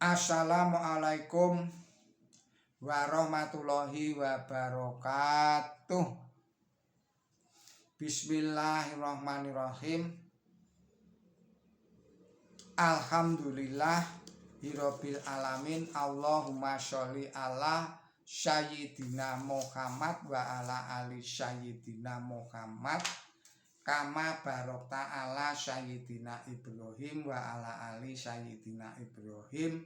Assalamualaikum warahmatullahi wabarakatuh. Bismillahirrahmanirrahim. Alhamdulillahirabbil alamin. Allahumma sholli ala sayyidina Muhammad wa ala ali sayyidina Muhammad kama barokta ala sayyidina Ibrahim wa ala ali sayyidina Ibrahim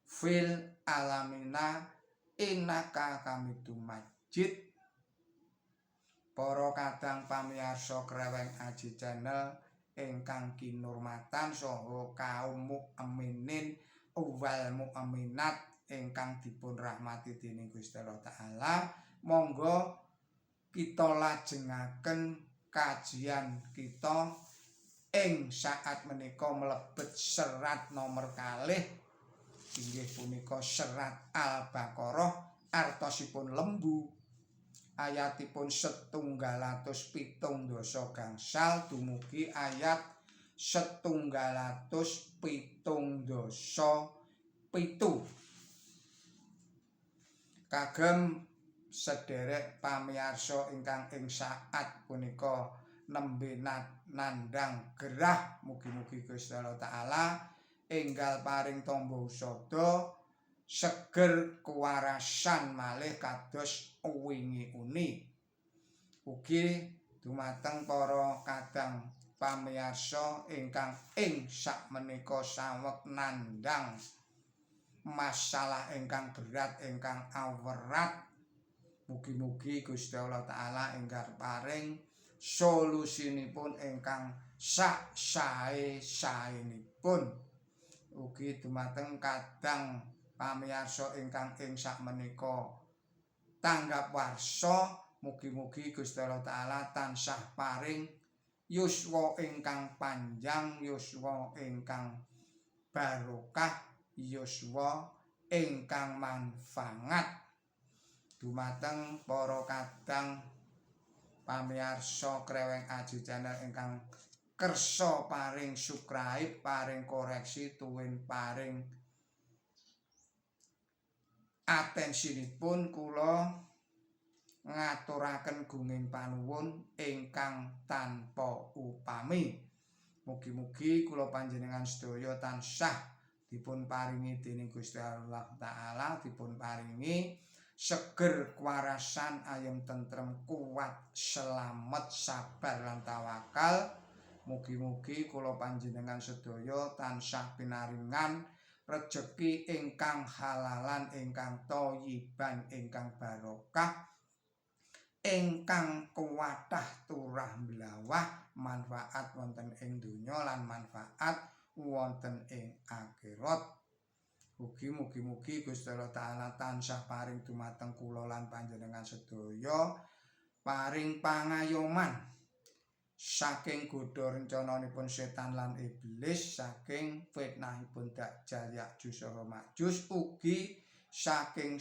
fil alamina innaka hamidum majid. Para kadang pamirsa Kreweng Aji Channel ingkang kinurmatan saha kaum mukminin wal mukminat ingkang dipun rahmati dening Gusti Allah Taala, monggo kita lajengaken kajian kita ing saat menika mlebet serat nomor kalih, inggih punika serat Al-Baqarah artosipun lembu, ayatipun 170 gangsal dumugi ayat 177. Kagem sederek pamirsa ingkang ing saat punika nembe nandhang gerah, mugi-mugi Gusti Allah Taala enggal paring tamba usada seger kewarasan malih kados wingi uni. Ugi dumateng para kadang pamirsa ingkang ing sakmenika saweg nandhang masalah ingkang berat ingkang awerat, mugi-mugi Gusti Allah Taala enggal paring solusinipun ingkang sak sae-saenipun. Ugi dumateng kadang pamirsa ingkang ing sakmenika tanggap warsa, mugi-mugi Gusti Allah Taala tansah paring yuswa ingkang panjang, yuswa ingkang barokah, yuswa ingkang manfaat. Dumateng para kadang pamirsa Kreweng Aji Channel ingkang kersa paring subscribe, paring koreksi tuwin paring atensinipun, kula ngaturaken gunging panuwun ingkang tanpa upami. Mugi-mugi kula panjenengan sedaya tansah dipun paringi dening Gusti Allah Taala, dipun paringi seger kewarasan, ayem tentrem, kuat, selamet, sabar lan tawakal. Mugi-mugi kula panjenengan sedaya tansah pinaringan rejeki ingkang halalan, ingkang thayyiban, ingkang barokah, ingkang kuwatah turah mlawah, manfaat wonten ing donya lan manfaat wonten ing akhirat. Ugi mugi-mugi Gusti Allah Taala tansah paring dumateng kula lan panjenengan sedaya paring pangayoman saking godha rencananipun setan lan iblis, saking fitnahipun Dajjal Ya'juj saha Ma'juj, ugi saking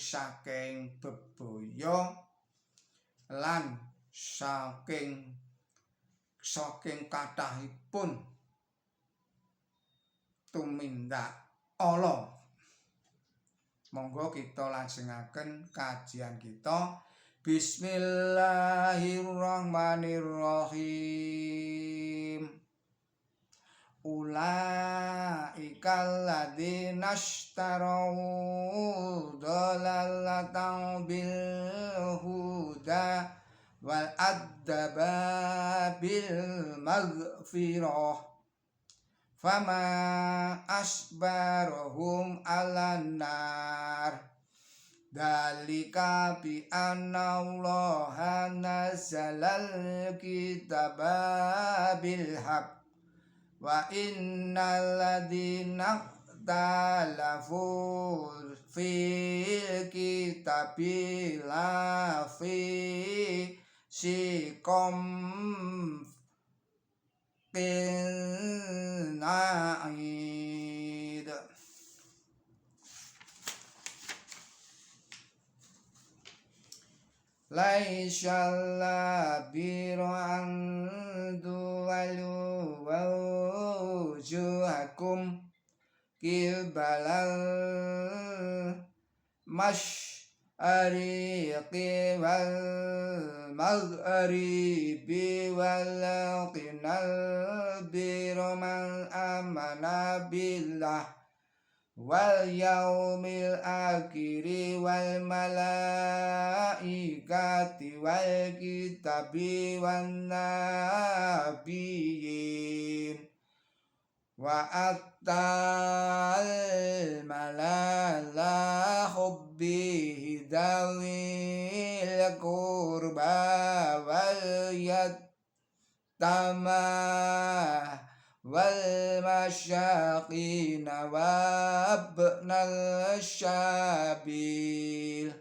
bebaya lan saking kathahipun tumindak ala. Monggo kita lajengaken kajian kita. Bismillahirrahmanirrahim. Ulaikal ladzina ashtaraw dhalalatan bil huda wal adzaba bil maghfirah fama asbarahum 'alan nar. Dalika bi anna Allaha nazzalal kitaba bil haqq wa innal ladzina ikhtalafu fil kitabi la fi siqam qina'id. Laisal labiru an duwalu wujuhakum Kibalal masyariqi wal maghribi walakinal birra man amana billah wal yaumil akhiri wal malaikati wal kitabi wan nabiyyin wa attal malala hubbihi dawil qurba wal yatama wal masyaqina wabnal syabil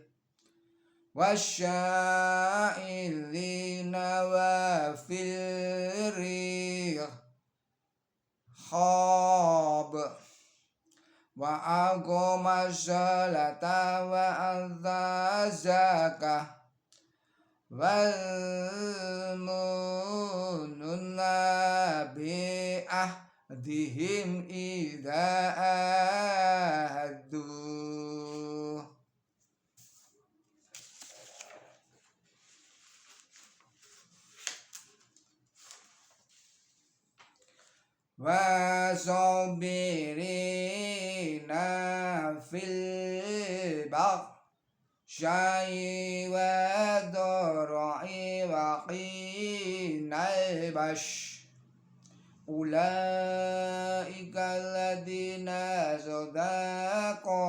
wasyailina wa fil khab wa aqama sholata wa adza zakah wal mununa bi ahdihim idza ahadu. Wa sabirina fil ba'sai wa dharra'i wa qinal bash ulaika alladziina sadaqu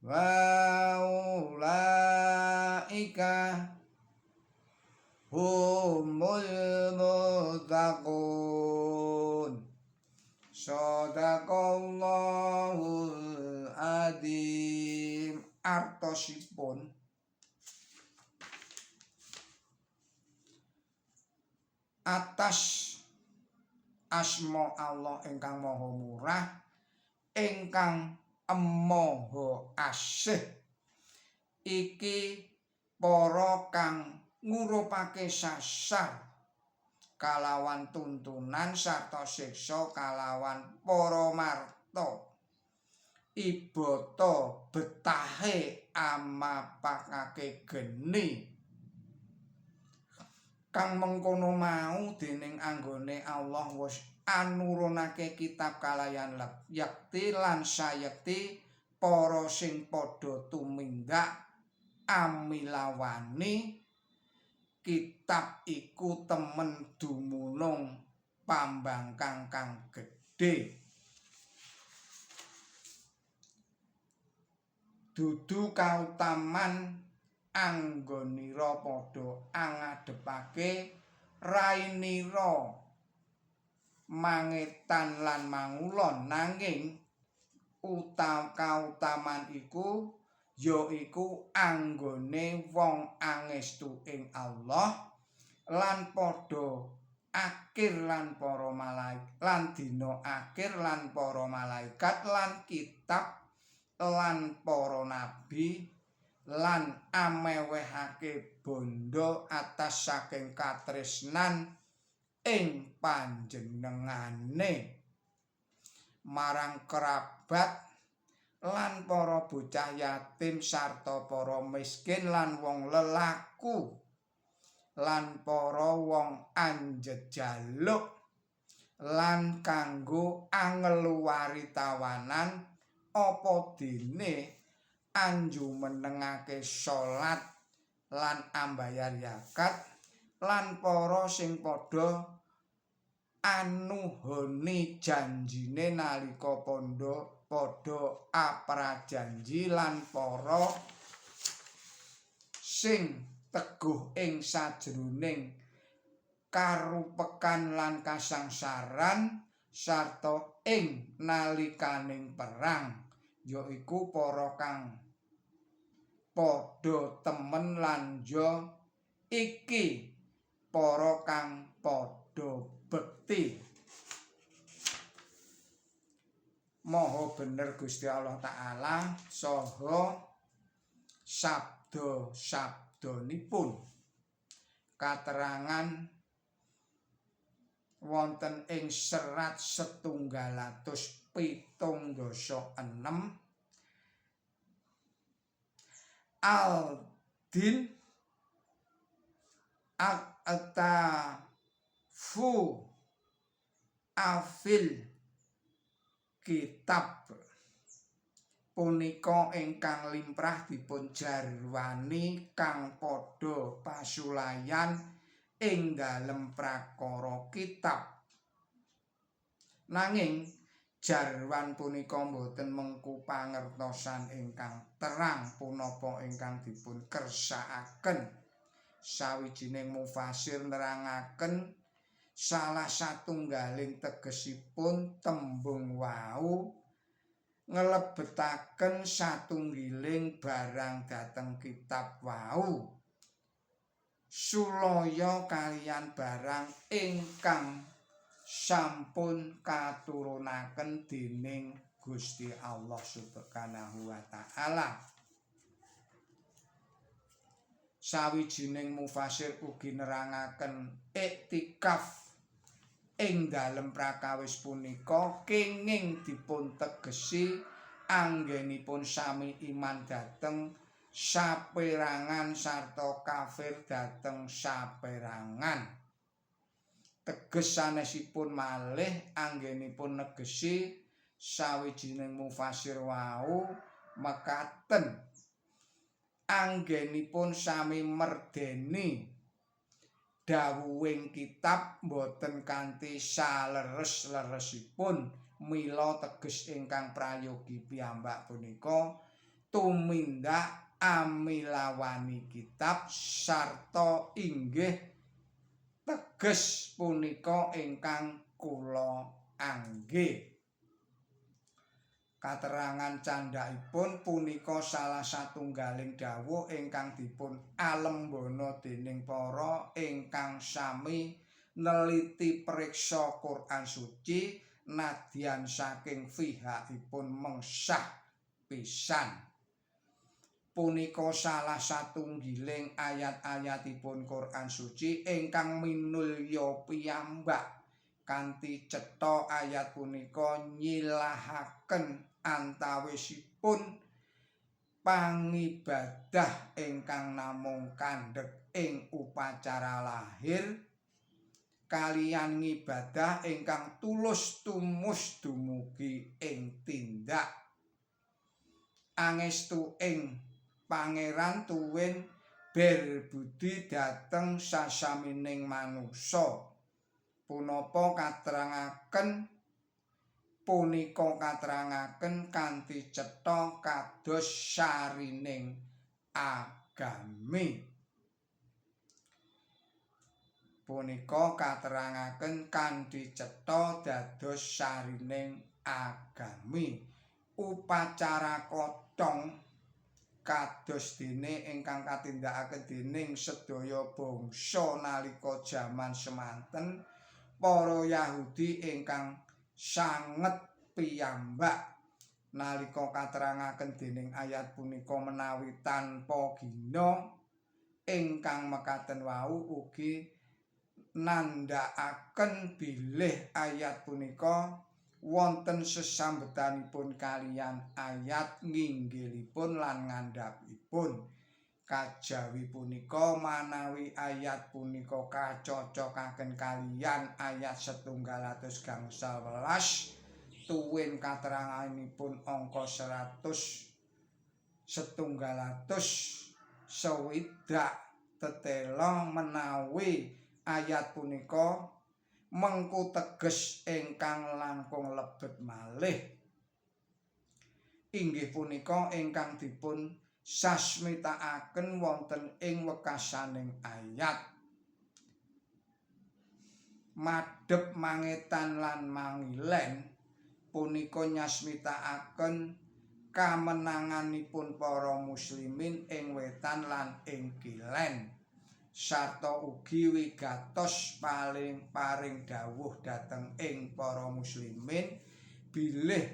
wa ulaika humul muttaqun. Shadaqallahul adzim. Artosipun atas asma Allah ingkang maha murah ingkang maha asih, iki para kang ngurupake sasar kalawan tuntunan sarta siksa kalawan para marta ibata betahe amapakake geni kang mengkono mau dening anggone Allah wis anurunake kitab kalayan yekti lan sayekti para sing padha tumindak amilawani kitab iku temen dumunung pambangkang kang gedhe. Dudu kautaman anggonira padha angadhepake rainira mangetan lan mangulon, nanging kautaman iku yaiku anggone wong angestu ing Allah lan padha akhir lan para malaikat lan dina akhir lan para malaikat lan kitab lan para nabi lan amewehake bondo atas saking katresnan ing panjenengane marang kerabat lan para bocah yatim sarta para miskin lan wong lelaku lan para wong anjejaluk lan kanggo angeluwari tawanan apa dene anjumenengake salat lan ambayar zakat lan para sing padha anuhoni janjine nalika padha aprajanji lan para sing teguh ing sajroning karupekan lan kasangsaran sarta ing nalikaning perang, yaiku para kang padha temen lan ya iki para kang padha bekti. Maha bener Gusti Allah Ta'ala saha sabda-sabdanipun katerangan Wonten ing serat 176 Al-Din Aqtafu Afil Kitab punika ingkang limrah dipun jarwani kang padha pasulayan ing dalem prakara kitab. Nanging jarwan punika boten mengku pangertosan ingkang terang punapa ingkang dipun kersakaken. Sawijining mufasir nerangaken salah satunggaling tegesipun tembung wau nglebetaken satunggiling barang dhateng kitab wau sulaya kaliyan barang ingkang sampun katurunaken dening Gusti Allah Subhanahu wa taala. Sawijining mufasir ugi nerangaken iktikaf ing dalem prakawis punika kenging dipun tegesi anggenipun sami iman dhateng saperangan sarta kafir dhateng saperangan. Teges sanesipun malih anggenipun negesi sawijining mufasir wau mekaten anggenipun sami merdeni dawuhing kitab boten kanthi saleres-leresipun, mila teges ingkang prayogi piyambak punika tumindak amilawani kitab sarta inggih teges punika ingkang kula angge. Katerangan candhakipun punika salah satunggaling dawuh ingkang dipun alembana dening para ingkang sami neliti priksa Quran Suci nadyan saking pihakipun mengsah pisan. Punika salah satunggiling ayat-ayatipun Quran Suci ingkang minulya piyambak kanthi cetha ayat punika nyilahaken antawisipun pangibadah ingkang namung kandhek ing upacara lahir kaliyan ngibadah ingkang tulus tumus dumugi ing tindak angestu ing Pangeran tuwin berbudi dhateng sasamining manungsa. Punapa katerangaken punika katerangaken kanthi cetha kados sarining agami. Punika katerangaken kanthi cetha dados sarining agami. Upacara kotong kados dene ingkang katindakaken dening sedaya bangsa nalika jaman semanten, para Yahudi ingkang sanget piyambak nalika katerangaken dening ayat punika menawi tanpa gina ingkang mekaten wau ugi nandhakaken bilih ayat punika wonten sesambetanipun kaliyan ayat nginggilipun lan ngandhapipun. Kajawi punika manawi ayat punika kacocokaken kaliyan ayat 111 tuwin kateranganipun angka 160 tetela menawi ayat punika mengku teges ingkang langkung lebet malih, inggih punika ingkang dipun sasmitakaken wonten ing wekasaning ayat. Madhep mangetan lan mangilen punika nyasmitakaken kamenanganipun para muslimin ing wetan lan ing kilen, sarta ugi wigatos paling paring dawuh dhateng ing para muslimin bilih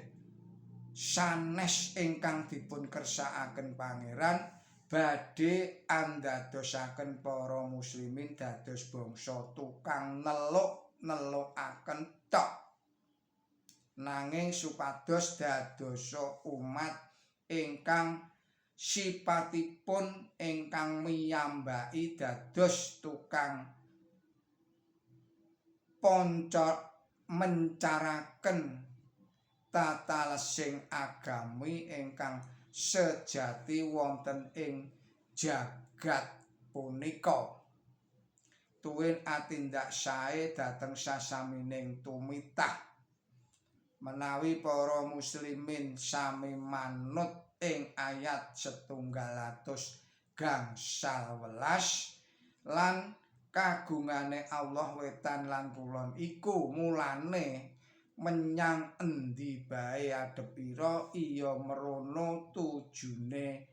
sanes ingkang dipun kersakaken Pangeran badhe andadosaken para muslimin dados bangsa tukang neluk. nelukaken tok, nanging supados dadosa umat ingkang sipatipun ingkang miyambaki dados tukang ponco mencaraken tatalesing agami ingkang sejati wonten ing jagat punika. Tuwin atindak sae dhateng sasamining tumitah. Menawi para muslimin sami manut ing ayat 111 lan kagungane Allah wetan lan kulon iku, mulane menyang endi bae adepira iya merono tujune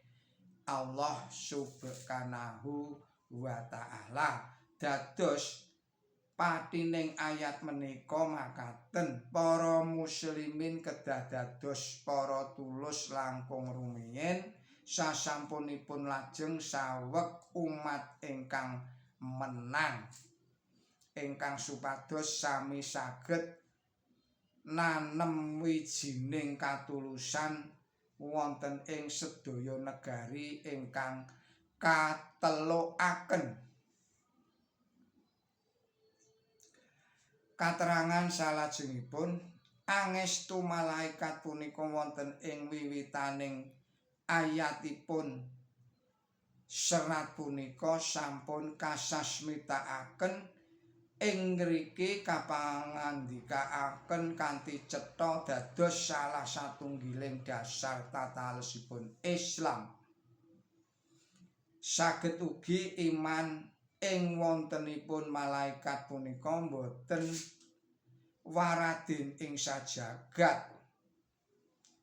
Allah Subhanahu wa Ta'ala. Dados patining ayat menika makaten, para muslimin kedah dados para tulus langkung rumiyin sasampunipun lajeng saweg umat ingkang menang, ingkang supados sami saged nanem wijining katulusan wonten ing sedaya negari ingkang katelukaken. Katerangan salajengipun, angestu malaikat punika wonten ing wiwitaning ayatipun serat punika sampun kasasmitakaken. Ing ngriki kapangandikaaken kanthi cetha dados salah satunggiling dasar tatalesipun Islam. Saged ugi iman ing wontenipun malaikat punika boten waradin ing sajagat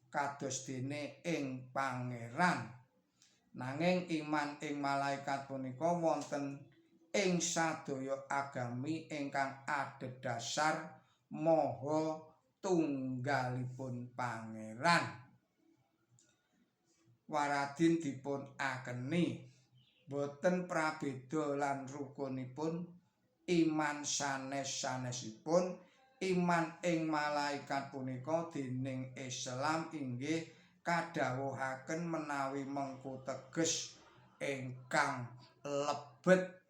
kados dene ing pangeran, nanging iman ing malaikat punika wonten ing sadaya agami ingkang adhedhasar maha tunggalipun pangeran. Waradin dipun akeni boten prabeda lan rukunipun iman sanes-sanesipun. Iman ing malaikat punika dening Islam inggih kadhawuhaken menawi mengku teges ingkang lebet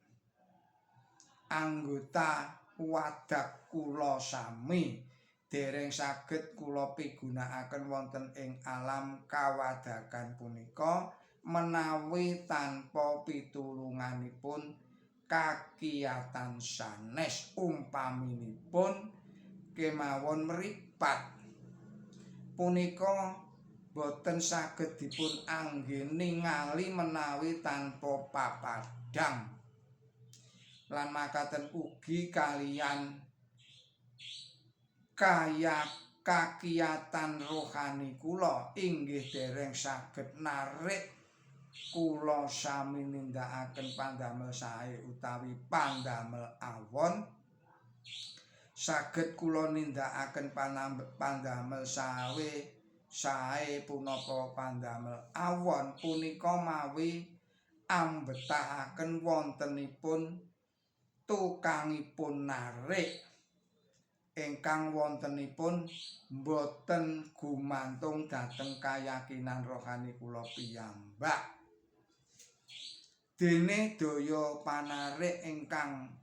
anggota wadak kula sami dereng saged kula pigunakaken wonten ing alam kawadakan punika menawi tanpa pitulunganipun kakiyatan sanes, umpaminipun kemawon mripat punika boten saged dipun angge ningali menawi tanpa papadhang. Lan makaten ugi kaliyan kaya kakiyatan rohani kula inggih dereng saged narik kula sami nindakaken pandamel sae utawi pandamel awon. Saged kula nindakaken pandamel sae punapa pandamel awon punika mawi ambetahaken wontenipun tukangipun narik ingkang wontenipun boten gumantung dhateng kayakinan rohani kula piyambak. Dene daya panarik ingkang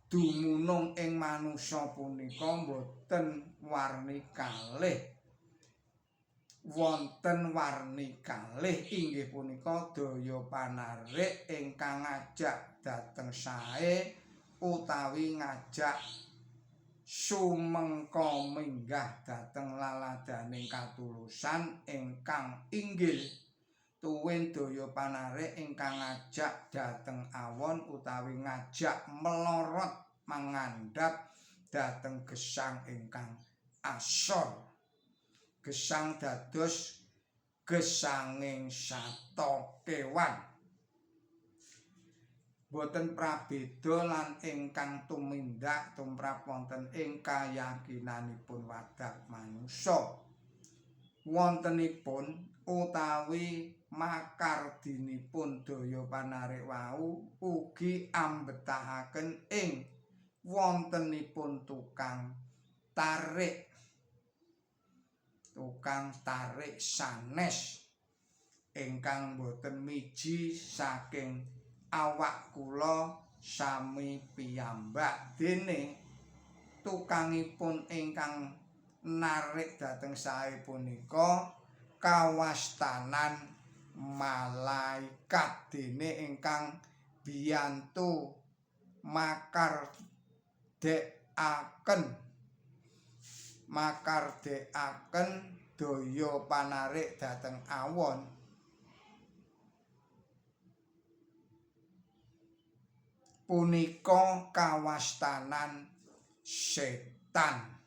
dumunung ing manusa punika boten warni kalih. Wonten warni kalih inggih punika daya panarik ingkang ngajak dhateng sae utawi ngajak sumengka minggah dhateng laladaning katulusan ingkang inggil. Tuwin daya panarik ingkang ngajak dhateng awon utawi ngajak melorot mangandhap dhateng gesang ingkang asor. Gesang dados gesanging sato kewan. Boten prabeda lan ingkang tumindak tumrap wonten ing kayakinanipun wadak manusa. Wontenipun utawi makardinipun daya panarik wau ugi ambetahaken ing wontenipun tukang tarik, tukang tarik sanes ingkang boten miji saking awak kula sami piyambak. Dene tukangipun ingkang narik dhateng sae punika kawastanan malaikat, dene ingkang biyantu makardekaken daya panarik dhateng awon. Punika kawastanan setan.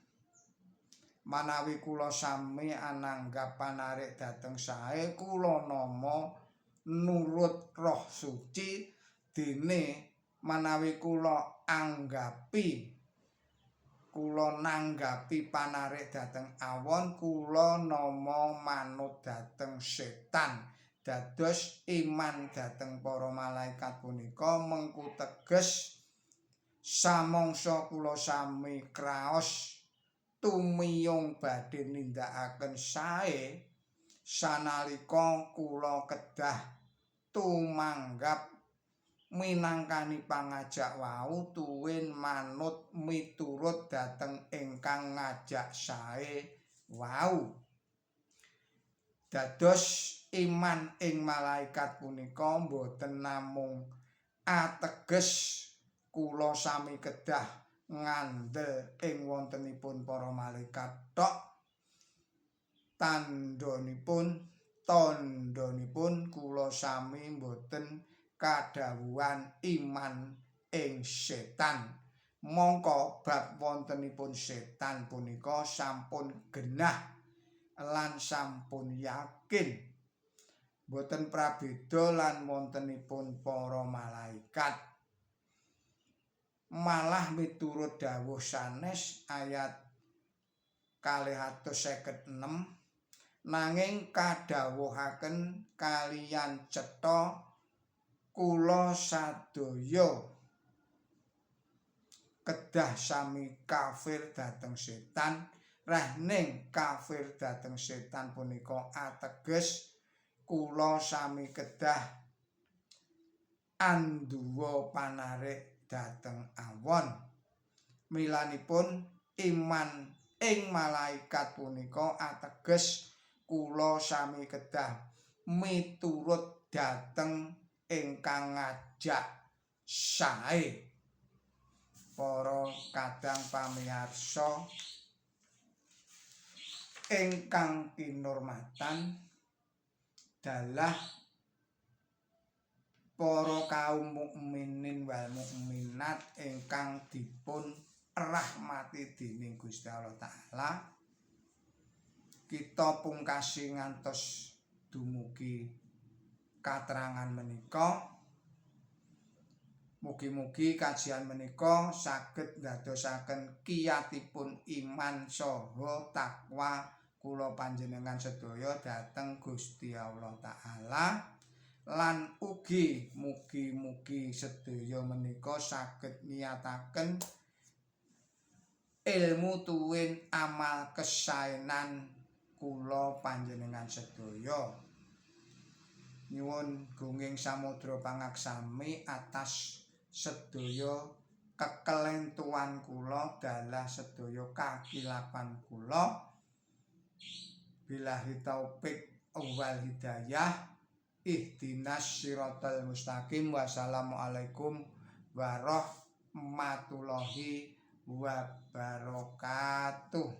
Manawi kula sami ananggap panarik dhateng sae, kula nama nurut Roh Suci, dene manawi kula anggapi, kula nanggapi panarik dhateng awon, kula nama manut dhateng setan. Dados iman dhateng para malaikat punika mengku teges samangsa kula sami kraos tumiyung badhe nindakaken sae, sanalika kula kedah tumanggap minangkani pangajak wau tuwin manut miturut dhateng ingkang ngajak sae wau. Dados iman ing malaikat punika boten namung ateges kula sami kedah ngandel ing wontenipun para malaikat tok, tandhanipun kula sami boten kadhawuhan iman ing setan. Mongko bab wontenipun setan punika sampun genah lan sampun yakin, boten prabeda lan wontenipun para malaikat. Malah miturut dawuh sanes ayat 256, nanging kadhawuhaken kaliyan cetha kula sadaya kedah sami kafir dhateng setan. Rehning kafir dhateng setan punika ateges kula sami kedah anduwa panarik dhateng awon. Milanipun iman ing malaikat punika ateges kula sami kedah miturut dhateng ingkang ngajak sae. Para kadang pamirsa ingkang kinurmatan, dalah para kaum mukminin wal mukminat ingkang dipun rahmati dening Gusti Allah Ta'ala. Kita pungkasi ngantos dumugi katerangan menika. Mugi-mugi kajian menika saged ndadosaken kiyatipun iman saha takwa kula panjenengan sedaya dhateng Gusti Allah Ta'ala, lan ugi mugi-mugi sedaya menika saged ngiyataken ilmu tuwin amal kesaenan kula panjenengan sedaya. Nyuwun gunging samudra pangaksami atas sedaya kekelentuan kula, dalah sedaya kakilapan kula. Billahi taufik wal hidayah, ihdinas siratal mustaqim. Wassalamualaikum warahmatullahi wabarakatuh.